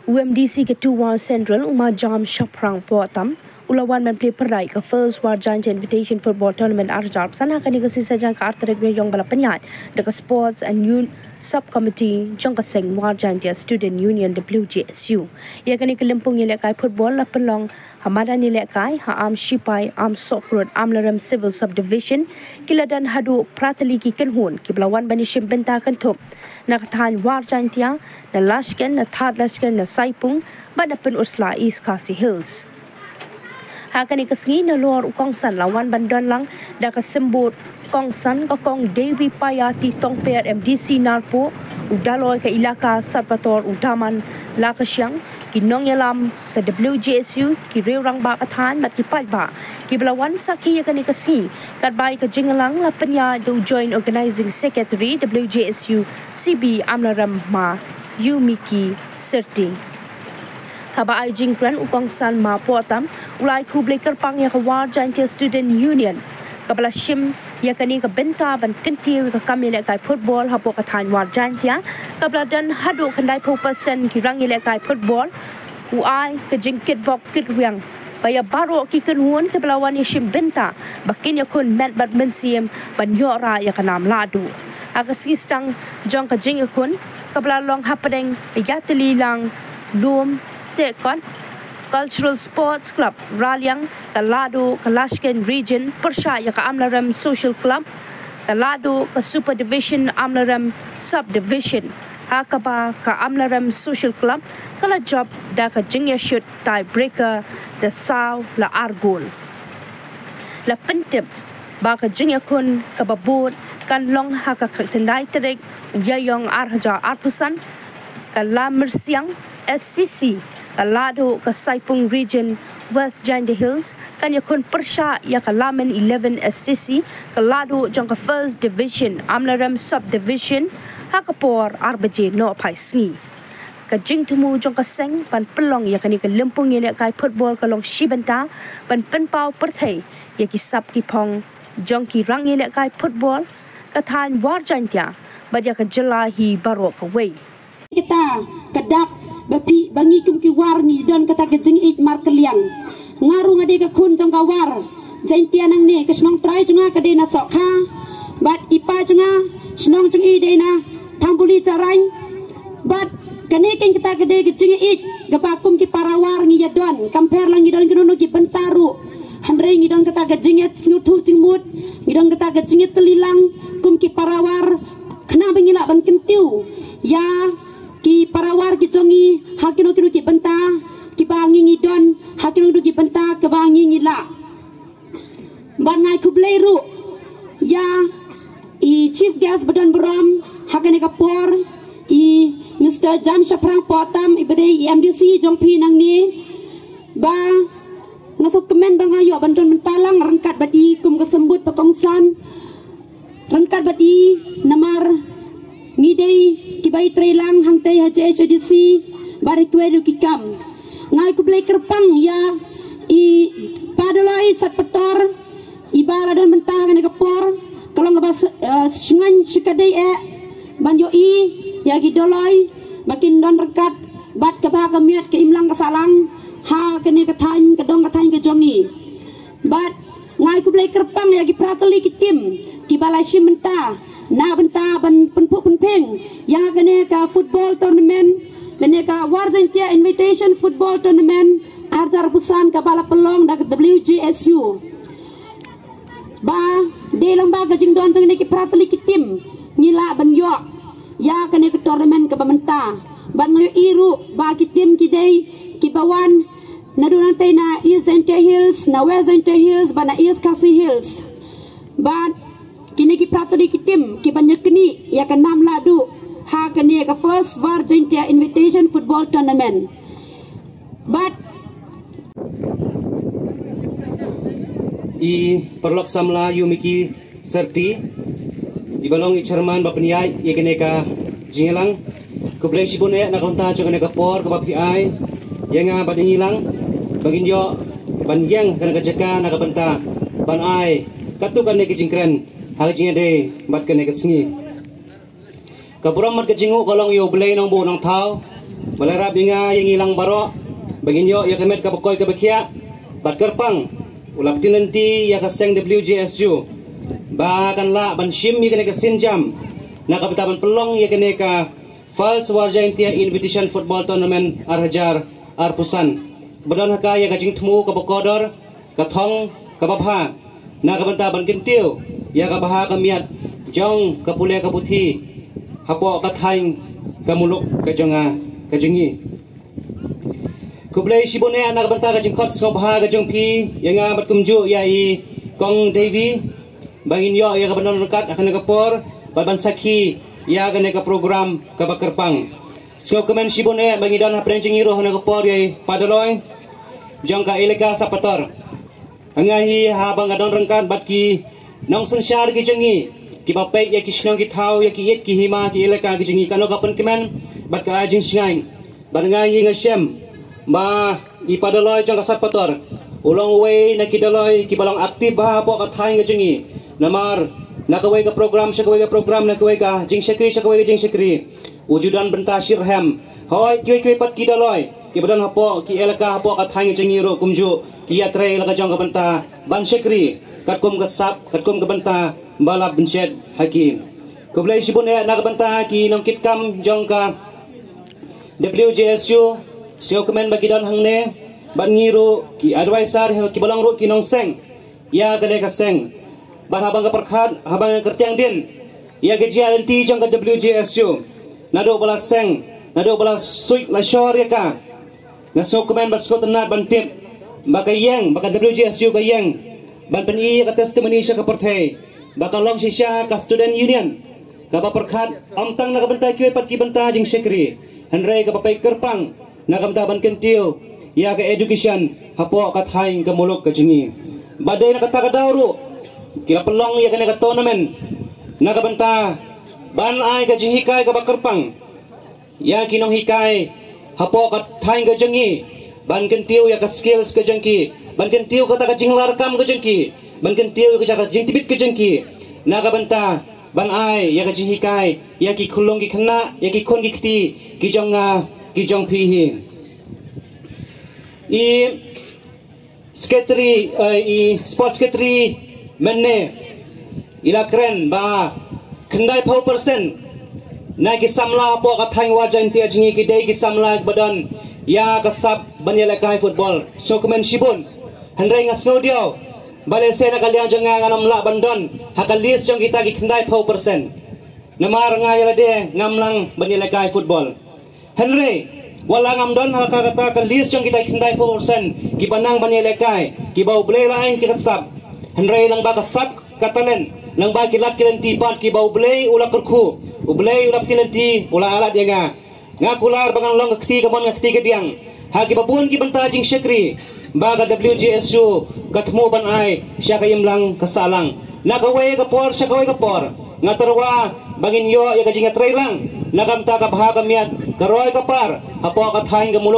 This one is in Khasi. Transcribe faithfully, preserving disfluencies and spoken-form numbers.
U MDC ka two War Central, u Ma Jam Shaphrang Potam, u la wan ban plie pyrthei ka First War Jaintia Invitation Football Tournament ar hajar arphew san ha kane ka sngi Saitjaiñ ka ar tarik Rymphang ba la pynïaid da ka Sports and Youth Sub-Committee jong ka seng War Jaintia Student Union, WJSU. Ïa kane ka lympung ïalehkai football la pynlong ha madan ïalehkai, ha Arm Shipai, Arm Sohkrut, Amlarem Civil Subdivision, ki la don haduh phra tylli ki kynhun kiba la wan ban ïashim bynta kynthup na ka thaiñ War Jaintia, na Lashkane, na Thad Lashkane, na Saipung bad na Pynursla, East Khasi Hills. Ha kane ka sngi, nalor u kongsan la wan ban don lang da ka symbud kongsan, ka Kong Dewi Payati Tongper, MDC Narpuh, u Daloi ka Elaka Satpator, u Daman Lakashiang, ki nongïalam ka WJSU, ki riew rangbah ka thaiñ bad ki paidbah kiba la wan sakhi ïa kane ka sngi. Katba ïa ka jingïalang la pynïaid da u Joint Organizing Secretary, WJSU CB, Amlarem Ma Yumiki Syrti. Haba ai jingkren, u kongsan Ma Potam u la ai khublei kyrpang ïa ka War Jaintia Student Union kaba la shim ïa kane ka bynta ban kyntiew ïa ka kam ïalehkai football hapoh ka thaiñ War Jaintia, kaba la don haduh khyndaiphew percent ki rang ïalehkai football. U ai ka jingkitbok kitrwiang ba ïa baroh ki kynhun kiba la wan ïashim bynta ba kin ïakhun met bad mynsiem ban ïoh rah ïa ka nam lahduh. Ha ka sngi sdang jong ka jingïakhun, kaba la long hapdeng ïatylli lang lum seh kot, Cultural Sports Club Raliang, ka Lahduh ka Lashkane Region pyrshah ïa ka Amlarem Social Club, ka Lahduh ka Super Division Amlarem Sub Division, ha kaba ka Amlarem Social Club ka la jop da ka jingïashut tiebreaker da saw la ar gol. La pyntip ba ka jingïakhun kaba bud kan long ha ka khyndai tarik u Ïaïong ar hajar arphew san, ka Lamyrsiang SCC, ka Lahduh ka Saipung Region West Jaintia Hills, kan ïakhun pyrshah ïa ka Lamen eleven SCC, ka Lahduh jong ka First Division Amlarem Sub Division, ha ka por ar baje nohphai sngi. Ka jingthmu jong ka seng ban pynlong ïa kane ka lympung ïalehkai football ka long shi bynta ban pynpaw pyrthei ïa ki sap ki phong jong ki rang ïalehkai football ka thaiñ War Jaintia bad ïa ka jylla hi baroh kawei. Kita ka dak ba phi ba ngi kum ki War ngi don kata ka jingïeit markylliang. Nga ruh nga dei ka khun jong ka War Jaintia nangne, ka shnong trai jong nga ka dei na Sohkha bad i pa jong nga shnong jong i dei na Thangbuli Jaiñtia. Bad kane keiñ kata ka dei ka jingïeit kaba kum ki para War ngi ïa don, kam pher la ngi don kino kino ki bynta ruh. Hynrei ngi don kata ka jingïasngewthuh jingmut, ngi don kata ka jingïatylli lang kum ki para War, khnang ba ngi lah ban kyntiew ïa ki para War ki jong ngi ha kino kino ki bynta kiba ngi ngi don, ha kino kino ki bynta kiba ngi ngi lah. Bad nga ai khublei ruh ïa i chief guest ba don burom ha kane ka por, i Mister Jam Shaphrang Potam, i ba dei i MDC jong phi nangne, ba nga sngewkmen ba nga ïoh ban don mynta lang ryngkat bad i kum ka symbud ba kongsan ryngkat bad i, namar ngi dei kiba ïatrei lang hangtei ha JHADC bad ïa kiwei ruh ki kam. Nga ai khublei kyrpang ïa i Pa Daloi Satpator, i ba la don mynta ha kane ka por, ka long kaba s-, eh, shngaiñ shikatdei eh ban ïohi ïa ki Daloi ba kin don ryngkat bad kaba ka miat ka imlang ka sahlang ha kane ka thaiñ, ka dong ka thaiñ ka jong ngi. Bad nga ai khublei kyrpang ïa ki phra tylli ki tim kiba la shim bynta na bynta ban pynphuh pynphieng ïa kane ka football tournament, kane ka War Jaintia Invitation Football Tournament ar hajar arphew san kaba la pynlong da ka WJSU. Ba dei lang ba ka jingdon jong kine ki phra tylli ki tim ngi lah ban ïoh ïa kane ka tournament kaba mynta. Bad nga ïohi ruh ba ki tim ki dei kiba wan naduh nangtei na East Jaintia Hills, na West Jaintia Hills bad na East Khasi Hills. Bad kine ki phra tylli ki tim kiban ïaknieh ïa ka nam lahduh ha kane ka First War Jaintia Invitation Football Tournament. Bad i paralok samla Yumiki Syrti, iba long i chairman ba pynïaid ïa kane ka jingïalang. Khublei shibun eh na ka bynta jong kane ka por kaba phi ai ïa nga bad ïa ngi lang ba ngin ïoh ban ïeng ha kane ka jaka na ka bynta ban ai katto katne ki jingkren ha ka jingïadei bad kane ka sngi. Ka burom bad ka jingnguh ka long ïa U Blei Nongbuh Nongthaw, Ba la rap ïa nga ïa ngi lang baroh ba ngin ïoh ïa ka met kaba koi kaba khiah bad kyrpang u la pynlynti ïa ka seng W J S U ba kan lah ban shim ïa kane ka sienjam na ka bynta ban pynlong ïa kane ka First War Jaintia Invitation Football Tournament ar hajar arphew san. Ba don ha ka ïa ka jingthmu kaba kordor, ka thong kaba bha na ka bynta ban kyntiew ïa ka bha ka miat jong ka pule ka puthi hapoh ka thaiñ ka muluk ka jong nga ka jong ngi. Khublei shibun eh na ka bynta ka jingkhot sngewbha ka jong phi ïa nga bad kumjuh ïa i Kong Davy ba ngin ïoh ïa kaba don ryngkat ha kane ka por bad ban sakhi ïa kane ka program kaba kyrpang. Sngewkmen shibun eh ba ngi don hapdeng jong ngi ruh ha kane ka por ïa i Pa Daloi jong ka elaka Sapator. Nga hi haba nga don ryngkat bad ki nongsynshar ki jong ngi kiba peit ïa ki shnong ki thaw, ïa ki ïit ki hima, ki elaka ki jong ngi, kano ka pynkmen bad ka ai jingshngaiñ. Bad nga hi nga shem ba i Pa Daloi jong ka Sapator u long uwei na ki Daloi kiba long aktif bha hapoh ka thaiñ ka jong ngi. Namar na kawei ka program sha kawei ka program, na kawei ka jingshakri sha kawei ka jingshakri, u ju don bynta shitrhem. Hooid, kiwei kiwei pat ki Daloi kiba don hapoh ki elaka hapoh ka thaiñ ka jong ngi ruh kumjuh ki ïatrei la ka jong ka bynta ban shakri katkum ka sap, katkum ka bynta ba la pynshet ha ki. Khublei shibun eh na ka bynta ki nongkitkam jong ka W J S U, sngewkmen ba ki don hangne bad ngi ruh ki advisor kiba long ruh ki nongseng ïa kane ka seng. Bad haba nga pyrkhat, haba nga kyrtiang dien ïa ka jingïaid lynti jong ka W J S U, naduh ba la seng, naduh ba la suit la shor ïa ka, nga sngewkmen bad sngewtynnat ban tip ba ka ïeng, ba ka W J S U ka ïeng ban pyni ïa ka testimony sha ka pyrthei ba ka long shisha ka student union kaba pyrkhat ym tang na ka bynta kiwei pat ki bynta jingshakri, hynrei kaba peit kyrpang na ka bynta ban kyntiew ïa ka education hapoh ka thaiñ ka muluk ka jong ngi. Ba dei na kata ka daw ruh ki la pynlong ïa kane ka tournament na ka bynta ban ai ka jinghikai kaba kyrpang ïa ki nonghikai hapoh ka thaiñ ka jong ngi, ban kyntiew ïa ka skills ka jong ki, ban kyntiew kata ka jinglarkam ka jong ki, ban kyntiew ïa ka jingtbit ka jong ki na ka bynta ban ai ïa ka jinghikai ïa ki khyllung ki khynnah, ïa ki khun ki kti ki jong nga ki jong phi hi. I secretary, eh, i sports secretary mynne i la kren ba khyndaiphew percent na ki samla hapoh ka thaiñ War Jaintia jong ngi ki dei ki samla ba don ïa ka sap ban ïalehkai football. Sngewkmen shibun. Hynrei nga sngewdiaw ba lehse na ka liang jong nga ngan ym lah ban don ha ka list jong kita ki khyndaiphew percent. Namar nga ïa lade ngam nang ban ïalehkai football. Hynrei wat la ngam don ha ka kata ka list jong kita ki khyndaiphew percent kiba nang ban ïalehkai, kiba U Blei la ai ki ka sap. Hynrei lyngba ka sap ka talent, lyngba ki lad ki lynti pat kiba U Blei u la kyrkhu, U Blei u la pynlynti, u la ailad ïa nga. Nga kular ba ngan long ka kti kamon ka kti kadiang ha kiba bun ki bynta jingshakri ba ka W J S U ka thmu ban ai sha ka imlang ka sahlang. Na kawei ka por sha kawei ka por nga tyrwa ba ngin ïoh ïa ka jingïatreilang na ka bynta ka bha ka miat, ka roi ka par hapoh ka thaiñ ka muluk.